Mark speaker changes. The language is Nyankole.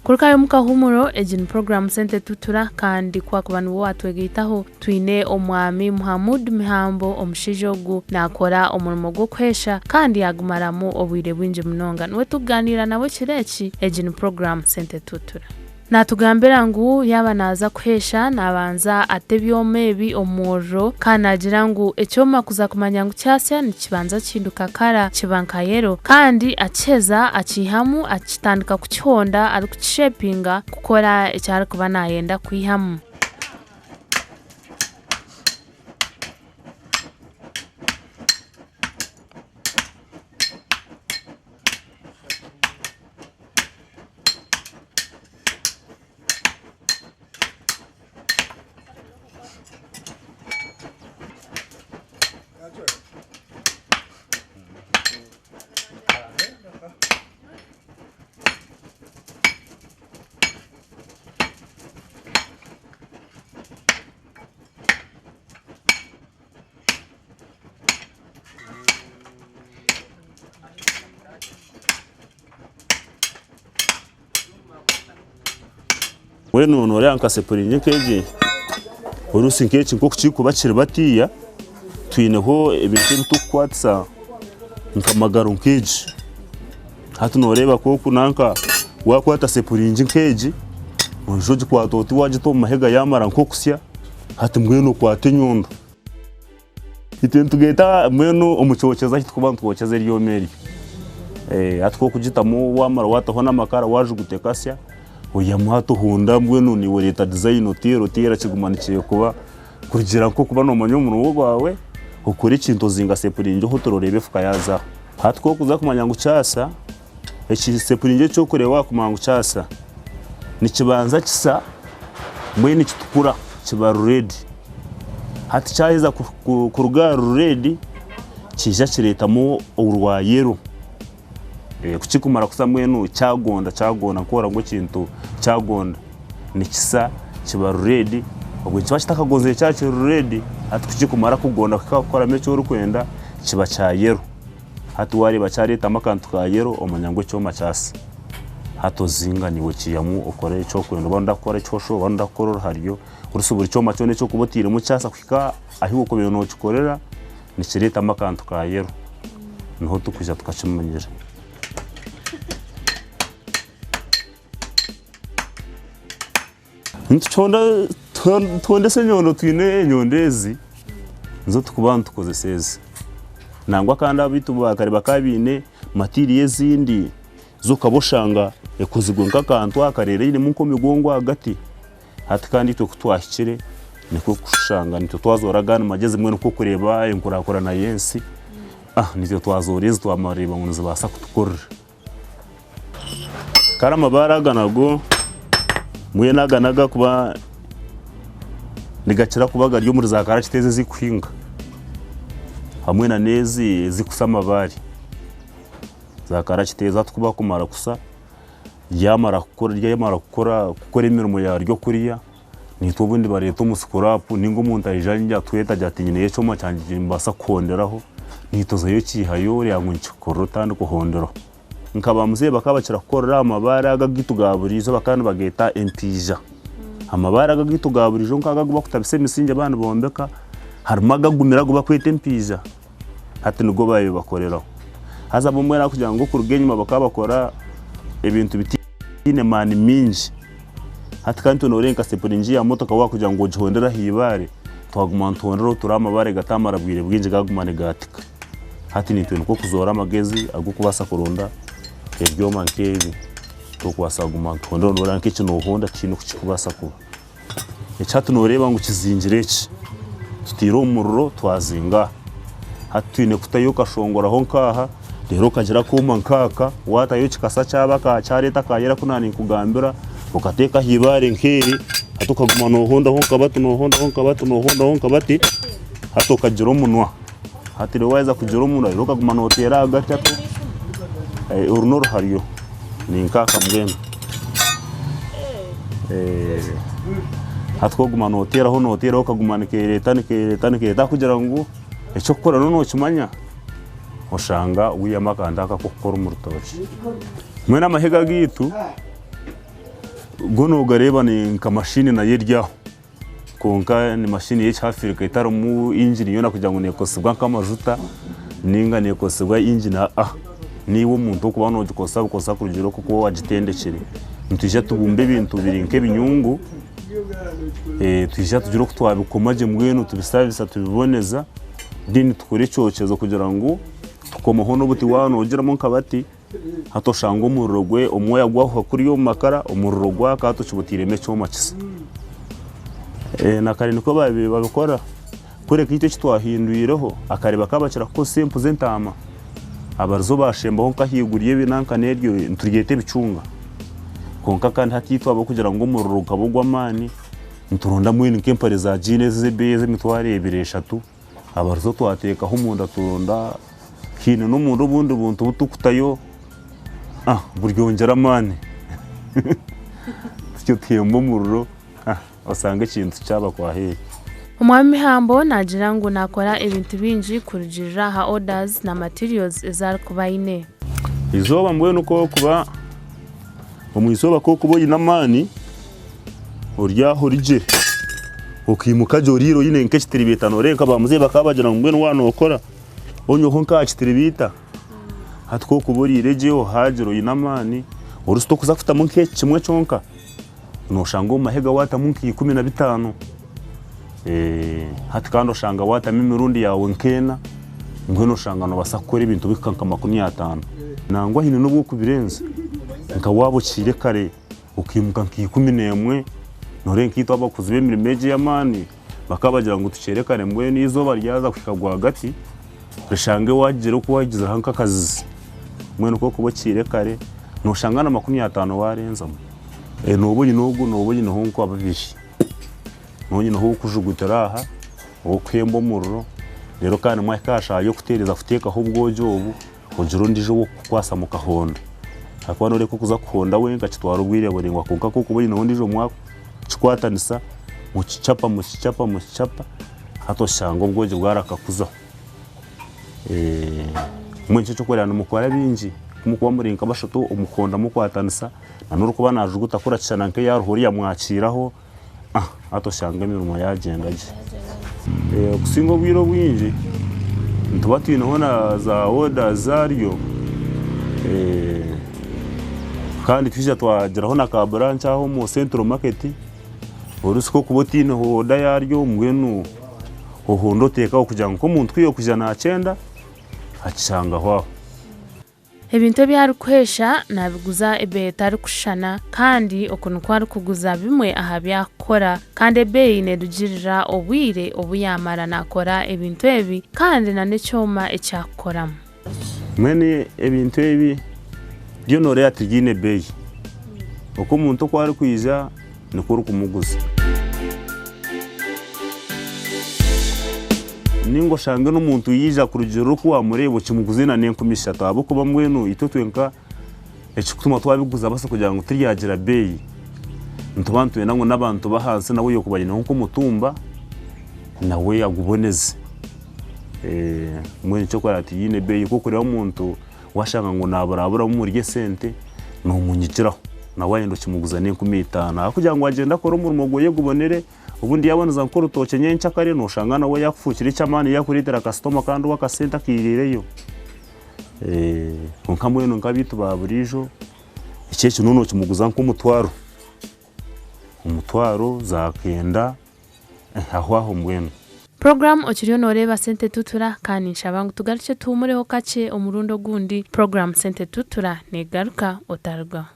Speaker 1: Kurukayo omu kahuumuro, egi ni puroguraamu Sente Tutura kandi ku wakuba niwe waatwegaitaho, twine Omwami Muhamood Mihambo, omushaija ogu naakora omurimo gw'okuheesha kandi yaagumaramu obwire bwingi munonga. Niwe turikugaaniira nawe ekiro eki, egi ni puroguraamu Sente Tutura. Naatugambira ngu yaaba naaza kuheesha naabanza ata ebyoma ebi omu muriro kandi naagira ngu ekyoma kuza kumanya ngu kyasya nikibanza kihinduka kara kiba nka yero kandi akiheza akiihamu akitandika kukihonda arikukishepinga kukora eki arikuba naayenda kwihamu.
Speaker 2: Mbwenu nooreeba nka sepuringi nk'egi oruusi nk'eki nk'oku kirikuba kiri batiiya, twineho ebintu ebi turikukwatisa nka magaro nk'egi. Hati nooreeba nk'oku nanka waakwata sepuringi nk'egi, noija ogikwata oti waagita omu mahega yaamara nk'okusya, hati mbwenu okwata enyondo. Itwe nitugeeta mbwenu omu kyokyezo ahu turikuba nitwokyeza eryoma eryo. Hati ku orikugitamu waamara waataho n'amakara waajuguta ekasya, oihamu hati ohunda mbwenu naiwe oreeta dizayini oteera oteera kiguma nikyekuba kurugiirira nk'okuba noomanya omurimo gwawe, okore ekintu ozinga sepuringi ohotora oreebe efuka yaazaho. Hati ku orikuza kumanya ngu kyasa, eki sepuringi eki orikureeba waakumanya ngu kyasa, nikibanza kisa mbwenu kitukura kiba rureedi. Hati kyaheza kuruga aha rureedi kiija kireetamu orwa yero. Ku kirikumara kusa mbwenu kyagonda kyagonda nk'orora ngu ekintu kyagonda nikisa kiba rureedi, obwo nikiba kitakagonzire kyaba kiri rureedi hati ku kirikumara kugonda kikakukoramu eki orikwenda kiba kya yero. Hati waareeba kyareetamu akantu ka yero omanya ngu ekyoma kyasa. Hati ozinga naiwe okiihamu okore eki orikwenda oba nooyenda kukora ekihosho oba nooyenda kukora oruharyo, Orusi buri kyoma kyona eki orikuba otairemu kyasa kuhika ahu orikuba nookikorera, nikireetamu akantu ka yero. Niho turikwija tukakimanyira. Nituhonda tuhondesa enyondo twine enyondo ezi, nizo turikuba nitukozesa ezi. Nangwa kandi abaitu ba kare bakaba baine material ezindi z'okaba oshanga ekozirwe nk'akantu aka reero einemu nk'omugongo ahagati. Hati kandi itwe ku twahikire nikwo kushanga nitwe twazoora agandi magyezi mbwenu nk'okureeba enkurakurana y'ensi, nitwe twazoora ezi twamareeba ngu nizibaasa kutukorera. Kare amabaare aga nago mbwenu aga n'agakuba nigakira kuba gari omuri za karakita ezi ezikuhinga hamwe na n'ezi ezikusa amabaare, za karakita ezi hati ku bakumara kusa Ryamara kukora ryamara kukora kukora emirimo yaryo kuriya, naitwe obundi bareeta omu sikuraapu nainga omuntu aija atweta agira ati nyineyo ekyoma kyangye nimbaasa kuhonderaho, naitwe ozayo okiihayo oreeba ngu nikikorera otandika ohonderaho. Nka bamuzeeyi bakaba bakira kukorera aha mabaare aga agaitu ga buriijo bakaba nibageeta empiija. Amabaare aga agaitu ga buriijo nk'ago agu bakutabisa emisingye baaba nibombeka, harimu agagumire agu bakweta empiija. Hati nigo baabaire nibakoreraho. Haza bo mbwenu ahabw'okugira ngu okuruga enyima bakaba bakora ebintu bitaine maani maingi, hati kandi itwe nooreeba nka sepuringi ya motoka waakugira ngu ogihondere aha ibaare, twaguma nituhondera oture amabaare gataamara bwire bwingi gaaguma nigaatika. Hati naitwe nikwo kuzoora amagezi ag'okubaasa kuronda ebyoma nk'ebi turikubaasa kuguma nituhondera nooreeba nk'eki noohonda tihaine oku kirikubaasa kuba. Eki hati nooreeba ngu kizingire eki, tutaire omu muriro twazinga. Hati twine kutayo okashongoraho nk'aha, reero okagira akooma nk'aka, waatayo kikasa kyaba kyareeta akaayera aku naaninkugambira, okateeka aha ibaare nk'eri, hati okaguma noohondaho nka bati, noohondaho nka bati, noohondaho nka bati, hati okagira omunwa. Hati reero waaheza kugira omunwa, reero okaguma nooteera ahagati ati, oru n'oruharyo, ni nk'aka mbwenu. Hati ku orikuguma nooteeraho nooteeraho kaguma nikeereeta nikeereeta nikeereeta ahabw'okugira ngu eky'okukora nooba nookimanya. Oshanga wihamu akantu ako ak'okukora omu rutookye. Mbwenu amahega agaitu go noogareeba ni nka mashini nayo eri aho kwonka ni mashini y'ekiafirika etarimu ingini yoona kugira ngu neekozesibwa nk'amajuta nainga neekozesibwa ingini aa naiwe omuntu orikuba noogikozesa bukozesa kurugiirira oku orikuba waagitendekire. Nitwija tubumbe ebintu biri nk'ebinyungu, twija tugire oku twabikoma gye mbwenu tubisabisa tubiboneza. Then tukore ekyokyezo kugira ngu tukomeho n'obuti waaba noogiramu nka bati, hati oshange omuriro gwe omwoya gwahuha kuriya omu makara omuriro gwaka hati okiba otairemu ekyoma kisa. Na kare nikwo baabaire babikora kureka itwe eki twahindwireho akare bakaba bakira kukozesa empu z'entaama abarizo baashembaho nk'ahaiguru y'ebinanka n'eryo nituryeta ebicunga kwonka kandi hati itwe ahabw'okugira ngu omuriro gukaba ogw'amaani Nituronda mbwenu nk'empare za jiini ezi ez'ebeeyi ez'emitwaro ebiri eshatu, abarizo twateekaho omunda turonda haine n'omunda obundi buntu obu turikutayo buryongyera amaani tutyo tuhemba omuriro osanga ekintu kyaba kwaheeri.
Speaker 1: Omwami Mihambo naagira ngu naakora ebintu bingi kurugiirira aha orders na materials ezi arikuba aine.
Speaker 2: Eizooba mbwenu ku orikuba omu izooba ku orikuba oine amaani, ori aho ori gye, okaimuka gye oriire oine nk'ekitiribiita nooreeba nka baamuzeeyi bakaba bagira ngu mbwenu waaba nookora onyweho nk'aha kitiribiita. Hati ku orikuba oriire gye ohaagire oine amaani, orusi torikuza kutamu nk'eki kimwe kyonka, nooshanga omu mahega waatamu nka 15. Hati kandi oshanga waatamu emirundi yaawe nk'ena, mbwenu oshanga noobaasa kukora ebintu bikuhika nka 50. Nangwa haine n'obu orikubirenza, nka waaba okiire kare Okaimuka nka 11, nooreeba nkaitwe abakozi b'emirimo egi ey'amaani bakaba bagira ngu tukyerekane mbwenu eizooba ryaza kuhika rwagati oshange waagira oku waagizaho nk'akazizi. Mbwenu ku orikuba okiire kare nooshanga na 50 waarenzamu. Nooba oine ogu nooba oineho nka babiri, nooba oineho ow'okujugutira aha, ow'okuhemba omuriro, reero kandi mwahika aha shaaha y'okuteereza kuteekaho obwogi obu, Ogira ondiijo ow'okukukwasa mukahonda. Ahakuba nooreka okuza kuhonda wenka kitwara obwire buraingwa kwonka ku orikuba oineho ondiijo mwakikwatanisa mukicapa mukicapa mukicapa hati oshanga obwogi bwarakakuzaho. Mbwenu nikyo ekyokureeba nimukora bingi ku murikuba muri nka bashatu omukuhonda mukwatanisa n'orikuba naajuguta ku orakishana nk'eyaruha oriya mwakiiraho Hati oshanga emirimo yaagyenda gye. Okusinga obwire obwingi nituba twineho na za oda zaaryo kandi twija twagiraho na ka buranki aho omu Central Market, orusi ku orikuba otaineho oda yaaryo mbwenu ohonda oteekaho kugira ngu nk'omuntu ku yaakwija naakyenda akishangaho aho.
Speaker 1: Ebintu ebi arikuheesha naabiguza ebeeyi etarikushushana kandi oku nikwo arikuguza bimwe aha bi arikukora kandi ebeeyi neerugiirira obwire obu yaamara naakora ebintu ebi kandi n'ekyoma eki arikukoramu.
Speaker 2: Mbwenu ebintu ebi byo nooreeba tibiine beeyi, oku omuntu oku arikwija nikwo orikumuguza. Nainga oshange n'omuntu yaija kurugiirira oku waamureeba okimuguze na n'enkumi ishatu ahabw'okuba mbwenu itwe twenka ekirikutuma twabiguza basa kugira ngu tiryagira beeyi, nituba nitwenda ngu n'abantu b'ahansi nawe yookuba aineho nk'omutumba nawe aguboneze. Mbwenu nikyo orikureeba tihaine beeyi ku orikureeba omuntu Waashanga ngu naaburaburamu omuri esente, noomunyigiraho. Nawe waayenda okimuguza n'enkumi itaano. Ahabw'okugira ngu agyenda akore omurimo gweye gubonere, obundi yaaboneza nk'orutookye nyenkyakare, nooshanga nawe yaakufuukira eky'amaani yaakureetera kasitoma kandi we akasente akairiireyo. Kwonka mbwenu nk'abaitu ba buriijo, eki eki nooba nookimuguza nk'omutwaro, omutwaro, za kenda. Aho aho mbwenu.
Speaker 1: Puroguraamu Okiriyo Nooreeba Sente Tutura Ka ninshaba ngu tugarukye tuhumureho kakye omurundi ogundi Puroguraamu Sente Tutura neegaruka otarugaho.